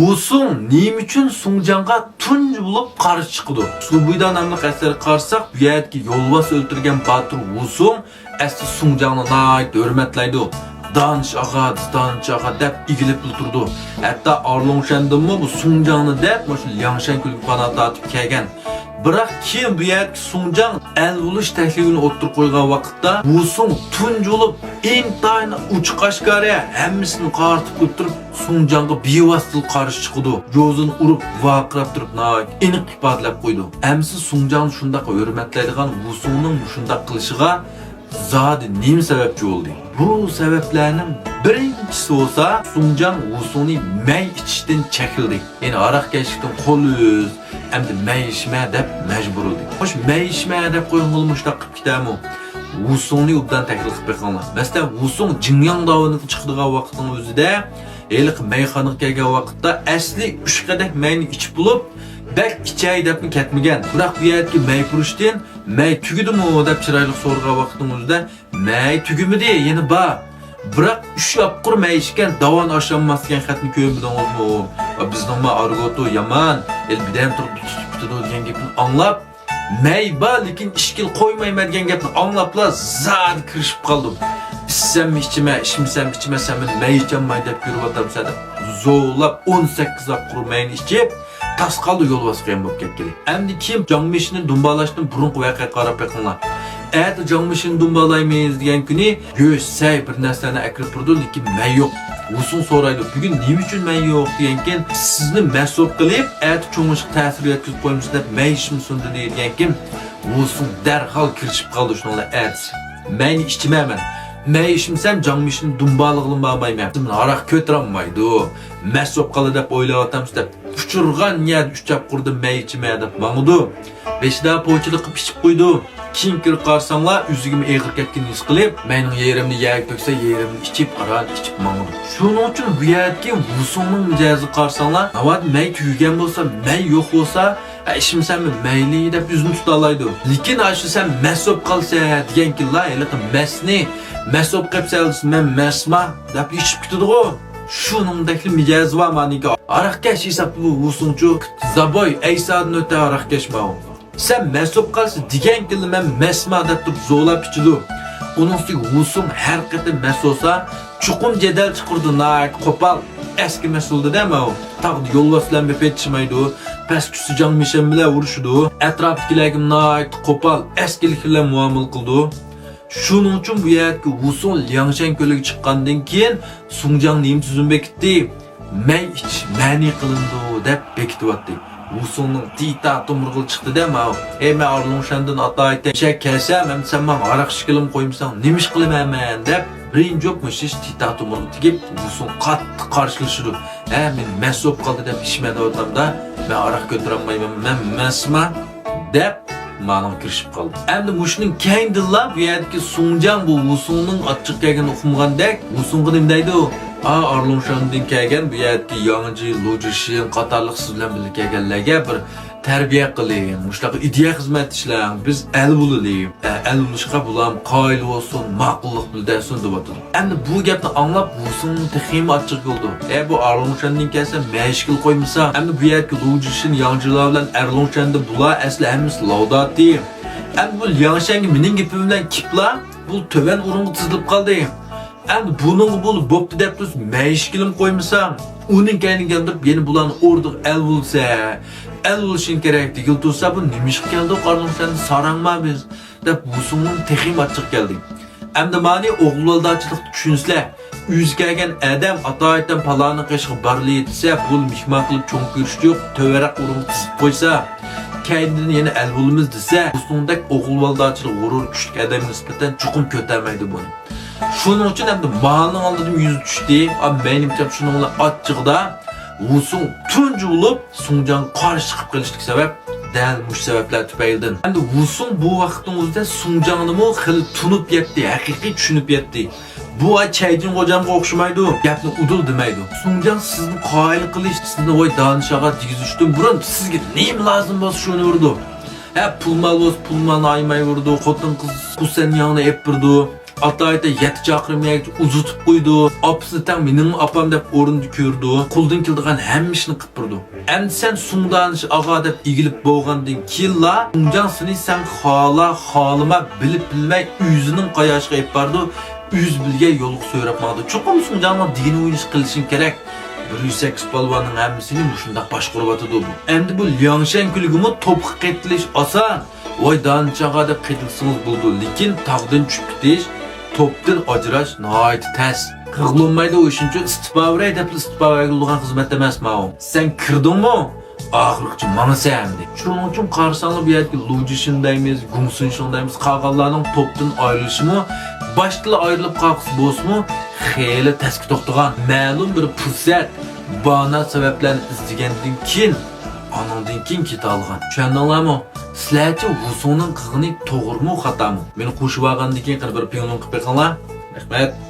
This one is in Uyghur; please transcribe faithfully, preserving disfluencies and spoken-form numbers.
ۋۇسۇڭ نېمە ئۈچۈن سۇڭجاڭغا تۇنجى بولۇپ قارشى چىقىدۇ؟ سۇبۇيدا ناملىق ئەسەرگە قارىساق، بۇ يەردىكى يولۋاس ئۆلتۈرگەن باتۇر ۋۇسۇڭ ئەسلى سۇڭجاڭنى ناھايىتى ھۆرمەتلەيدۇ. دانىش ئاغا، دانىش ئاغا دەپ ئېگىلىپلا تۇرىدۇ. ھەتتا ئارلۇڭشەندىنمۇ بۇ سۇڭجاڭنى دەپ، مۇشۇ لياڭشەن كۆلگە پاناھ تارتىپ كەلگەن. بىراق كېيىن بۇ يەردىكى سۇڭجاڭ ئەل بولۇش تەكلىپىنى ئوتتۇرىغا قويغان ۋاقىتتا، ۋۇسۇڭ تۇنجى بولۇپ ئىنتايىن ئوچۇق ئاشكارا ھەممىسىنى قارىتىپ ئۆتتۈرۈپ، سۇڭجاڭغا بىۋاسىتىلا قارشى چىقىدۇ. جوزىنى ئۇرۇپ، ۋارقىراپ تۇرۇپ ناھايىتى ئېنىق ئىپادىلەپ قويىدۇ. ئەمىسە سۇڭجاڭنى شۇنداق ھۆرمەتلەيدىغان ۋۇسۇڭنىڭ مۇشۇنداق قىلىشىغا زادى نېمە سەۋەبچى بولدى؟ بۇ سەۋەبلەرنىڭ بىرىنچىسى بولسا، سۇڭجاڭ ۋۇسۇڭنى مەي ئىچىشتىن چەكلىدى. يەنى ھاراق كەشلىكتىن قول ئۈز، ئەمدى مەي ئىچمە دەپ مەجبۇرلىدى. خوش، مەي ئىچمە دەپ قويغىنىلا مۇشۇنداق قىلىپ كېتەرمۇ؟ ۋۇسۇڭنى ئوبدان تەھلىل قىلىپ بېقىڭلار. مەسىلەن، ۋۇسۇڭ جىڭياڭ داۋىنىغا چىقىدىغان ۋاقىتنىڭ ئۆزىدە، ھېلىقى مەيخانىغا كەلگەن ۋاقىتتا ئەسلى ئۈچ قەدەھ مەينى ئىچىپ بولۇپ، بەك ئىچەي دەپمۇ كەتمىگەن. بىراق بۇ يەردىكى مەيپۇرۇشتىن، مەي تۈگىدىمۇ دەپ چىرايلىق سورىغان ۋاقىتنىڭ ئۆزىدە، مەي تۈگىمىدى، يەنە بار. بىراق ئۈچ ئاپقۇر مەي ئىچكەن، داۋان ئاشالماس دېگەن خەتنى كۆرمىدىڭىزمۇ؟ بىزنىڭمۇ ئارگوتو يامان، ئەل بىدەم تۇرۇپ تۇتۇپ كېتىدۇ دېگەن گەپنى ئاڭلاپ، مەي بار، لېكىن ئىچكىلى قويمايمەن دېگەن گەپنى ئاڭلاپلا زادى كىرىشىپ قالدىم. ئىچسەممۇ ئىچىمەن، ئىچمىسەممۇ ئىچىمەن، سەن مېنى مەي ئىچەلمەي دەپ يۈرۈۋاتامسەن دەپ زورلاپ ئون سەككىز ئاپقۇر مەينى ئىچىپ، تاس قالدى يولۋاس قېيىن بولۇپ كەتكىلى. ئەمدى كېيىن جاڭ مىشىنى دۇمبالاش بۇرۇنقى ۋەقەگە قاراپ بېقىڭلار. ئەتە جاڭ مىشىنى دۇمبالايمىز دېگەن كۈنى گۆش، سەي بىر نەرسىلەرنى ئەكىرىپ تۇرىدۇ، لېكىن مەي يوق. ۋۇسۇڭ سورايدۇ، بۈگۈن نېمە ئۈچۈن مەي يوق دېگەنكىن، سىزنى مەسئۇل قىلىپ، ئەتە چوڭ ئىشقا تەسىر يەتكۈزۈپ قويمىسۇن دەپ مەي ئىچمىسۇن دېدى دېگەنكىن، ۋۇسۇڭ دەرھال كىرىشىپ قالدى شۇنىڭ بىلەن ئەتىسى. مەينى ئىچمەيمەن. مەي ئىچمىسەم جاڭ مىشىنى دۇمبالىغىلى بارمايمەن. ھاراق كۆتۈرەلمەيدۇ. مەس بولۇپ قالدى دەپ ئويلاۋاتامسىز دەپ، ئۇچرىغان يەردە ئۈچ ئاپقۇردىن مەي ئىچىمەن دەپ ماڭىدۇ. بېشىدا پوچىلىق قىلىپ ئىچىپ قويىدۇ. كېيىن كىرىپ قارىساڭلار، ئۆزىگىمۇ ئېغىر كەتكىنىنى ھېس قىلىپ، مەينىڭ يېرىمنى يەرگە تۆكسە، يېرىمنى ئىچىپ، ئاران ئىچىپ ماڭىدۇ. شۇنىڭ ئۈچۈن بۇ يەردىكى ۋۇسۇڭنىڭ مىجەزىگە قارىساڭلار، ناۋادا مەي تۈگىگەن بولسا، مەي يوق بولسا، ھە، ئىچمىسەممۇ مەيلى دەپ ئۆزىنى تۇتالايدۇ. لېكىن ئاشۇ سەن مەس بولۇپ قالسا دېگەنكىنلا، ھېلىقى مەسنى، مەس بولۇپ قېپسەن دېسە، مەن مەسما دەپ ئىچىپ كېتىدىغۇ. شۇنىڭدەكلا مىجەزى بار مانىكى. ھاراقكەش ھېسابتا بۇ ۋۇسۇڭچۇ، زابوي، ئەيسادىن ئۆتە ھاراقكەش ماۋۇ. سەن مەس بولۇپ قالسا دېگەنكىنلا مەن مەسما دەپ تۇرۇپ زورلاپ ئىچىدۇ. ئۇنىڭ ئۈستىگە ۋۇسۇڭ ھەر قېتىم مەس بولسا، چوقۇم جېدەل چىقىرىدۇ، ناھايىتى قوپال، ئەسكى مەس بولىدۇ-دە ماۋۇ. تاغدا يولۋاس بىلەن بېپەتىشمەيدۇ، پەسكۈسى جاڭ مىشەن بىلەن ئۇرۇشىدۇ، ئەتراپتىكىلەرگە ناھايىتى قوپال، ئەسكىلىك بىلەن مۇئامىلە قىلىدۇ. شۇنىڭ ئۈچۈن بۇ يەردىكى ۋۇسۇڭ لياڭشەن كۆلىگە چىققاندىن كېيىن، سۇڭجاڭ نېمە تۈزۈم بېكىتتى؟ مەي ئىچىش مەنئى قىلىنىدۇ دەپ بېكىتىۋەتتى. ۋۇسۇڭنىڭ تىتا تومۇرىغا چىقتى-دە ماۋۇ. ئەي، مەن ئارلۇڭشەندىن ئاتايىتەن ئىچەر كەلسەم، ئەمدى سەن ماڭا ھاراق ئىچكىلىمۇ قويمىساڭ، نېمە ئىش قىلىمەن مەن؟ دەپ، بىرىنچى جوپ مۇشۇ ئىش تىتا تومۇرىغا تېگىپ، ۋۇسۇڭ قاتتىق قارشىلىشىدۇ. ھە، مېنى مەس بولۇپ قالدى دەپ ئىچمە دەۋاتامدا، مەن ھاراق كۆتۈرەلمەيمەن، مەن مەسما دەپ، مانىڭغا كىرىشىپ قالدى. ئەمدى مۇشۇنىڭ كەينىدىنلا بۇ يەردىكى سۇڭجاڭ بۇ ۋۇسۇڭنىڭ ئاچچىق كەلگىنىنى ئۇقمىغاندەك، ۋۇسۇڭغا نېمە دەيدۇ؟ ئا، ئارلۇڭشاندىن كەلگەن بۇ يەردىكى ياڭجى، لۇجىشىن قاتارلىق سىز بىلەن بىللە كەلگەنلەرگە بىر تەربىيە قىلىڭ، مۇشۇنداق ئىدىيە خىزمەت ئىشلەڭ، بىز ئەل بولىلى، ئە، ئەل بولۇشقا بۇلارمۇ قايىل بولسۇن، ماقۇللۇق بىلدۈرسۇن دەۋاتىدۇ. ئەمدى بۇ گەپنى ئاڭلاپ ۋۇسۇڭنىڭ تېخىمۇ ئاچچىقى كېلىدۇ. ئە، بۇ ئارلۇڭشاندىن كەلسە مەيىشكىل قويمىسا، ئەمدى بۇ يەردىكى لۇجىشىن، ياڭجىلار بىلەن ئەرلۇڭشاندىن بۇلار ئەسلى ھەممىسى لاۋداتى. ئەمدى بۇ لياڭشەنگە مېنىڭ گېپىم بىلەن كېپلا، بۇ تۆۋەن ئورۇنغا تىزىلىپ قالدى. ئەمدى بۇنىڭغا بولۇپ بوپتۇ دەپ تۇرسا، مەيىشكىلىم قويمىسا، ئۇنىڭ كەينىگە كەلدۈرۈپ يەنە بۇلارنى ئوردىغا ئەل بولسا، ئەل بولۇشۇڭ كېرەك دېگىلى تۇرسا، بۇ نېمىشقا كەلدۇق ئارلۇڭشاندىن ساراڭما بىز دەپ ۋۇسۇڭنىڭ تېخىمۇ ئاچچىقى كەلدى. ئەمدى مانى ئوغۇلۋالداچىلىقتا چۈشىنىسىلەر. ئۆزى كەلگەن ئادەم ئاتايىتەن پالانىڭ قېشىغا بارلى دېسە، بۇ مېھمان قىلىپ چوڭ كۆرۈشتۇق، تۆۋەنرەك ئورۇنغا تىزىپ قويسا، كەينىدىن يەنە ئەل بولىمىز دېسە، ۋۇسۇڭدەك ئوغۇلۋالداچىلىق غۇرۇرى كۈچلۈك ئادەمگە نىسبەتەن چوقۇم كۆتەرمەيدۇ بۇنى. شۇنىڭ ئۈچۈن ئەمدى مالنىڭ ئالدىدىمۇ يۈزى چۈشتى. ئا، مەينىمچە شۇنىڭ بىلەن ئاچچىقىدا ۋۇسۇڭ تۇنجى بولۇپ سۇڭجاڭغا قارشى چىقىپ قېلىشلىق سەۋەب دەل مۇشۇ سەۋەبلەر تۈپەيلىدىن. ئەمدى ۋۇسۇڭ بۇ ۋاقىتنىڭ ئۆزىدە سۇڭجاڭنىمۇ خېلى تونۇپ يەتتى، ھەقىقىي چۈشىنىپ يەتتى. بۇ ئاي چەيجىن غوجامغا ئوخشىمايدۇ، گەپنى ئۇدۇل دېمەيدۇ. سۇڭجاڭ سىزنى قايىل قىلىش، سىزنى ۋاي دانىش ئاغا دېگۈزۈشتىن بۇرۇن سىزگە نېمە لازىم بولسا شۇنى بېرىدۇ. ھە، پۇل مال بولسا پۇل مالنى ئايىماي بېرىدۇ، خوتۇن قىز قۇسەن ياڭنى ئېلىپ بېرىدۇ. ئاتا-ئايتا يەتتە چاقىرىم يەرگىچە ئۇزىتىپ قويىدۇ. ئاپىسىنى تەڭ مېنىڭمۇ ئاپام دەپ ئورنىدا كۆرىدۇ. قولىدىن كېلىدىغان ھەممە ئىشنى قىلىپ بېرىدۇ. ئەمدى سەن سۇڭدانىش ئاغا دەپ ئېگىلىپ بولغاندىن كېيىنلا، سۇڭجاڭ سېنى سەن خالا، خالىما، بىلىپ بىلمەي ئۆزىنىڭ قاياشىغا ئېلىپ بارىدۇ. ئۆزى بىلگەن يولغا سۆرەپ ماڭىدۇ. چوقۇم سۇڭجاڭنىڭ دېگىنى بويىچە قىلىشىڭ كېرەك. بىر يۈز سەككىز پالۋاننىڭ ھەممىسىنى مۇشۇنداق باشقۇرۇۋاتىدۇ بۇ. ئەمدى بۇ لياڭشەنكۈلگىمۇ توپقا قېتىلىش ئاسان. ۋاي دانىچاغا دەپ قېتىلسىڭىز بولىدۇ، لېكىن تاغدىن چۈشۈپ كېتىش، توپتىن ئاجراش ناھايىتى تەس. قىغلۇنمايدۇ ئۇ ئىشىنچۇ ئىستىپا بېرەي دەپلا ئىستىپا بەرگىلى تۇرغان خىزمەت ئەمەس ماۋۇ. سەن كىردىڭمۇ؟ ئاخىرغىچە ماڭىسەن ئەمدى. شۇنىڭ ئۈچۈن قارىساڭلار بۇ يەردىكى لۇجىشىن دەيمىز، گۇڭسىنشىڭ دەيمىز، قالغانلارنىڭ توپتىن ئايرىلىشىمۇ، باشتىلا ئايرىلىپ قالغۇسى بولسىمۇ، خېلى تەسكە توختىغان. مەلۇم بىر پۇرسەت، بانا سەۋەبلەرنى ئىزدىگەندىن كېيىن، ئانىڭدىن كېيىن كېتەلىغان. چۈشەندىڭلارمۇ؟ سىلەرچە ۋۇسۇڭنىڭ قىلغىنى توغرىمۇ، خاتامۇ؟ مېنى قوشۇۋالغاندىن كېيىن قېنى بىر پىڭلۇڭ قىلىپ بېقىڭلار. رەھمەت.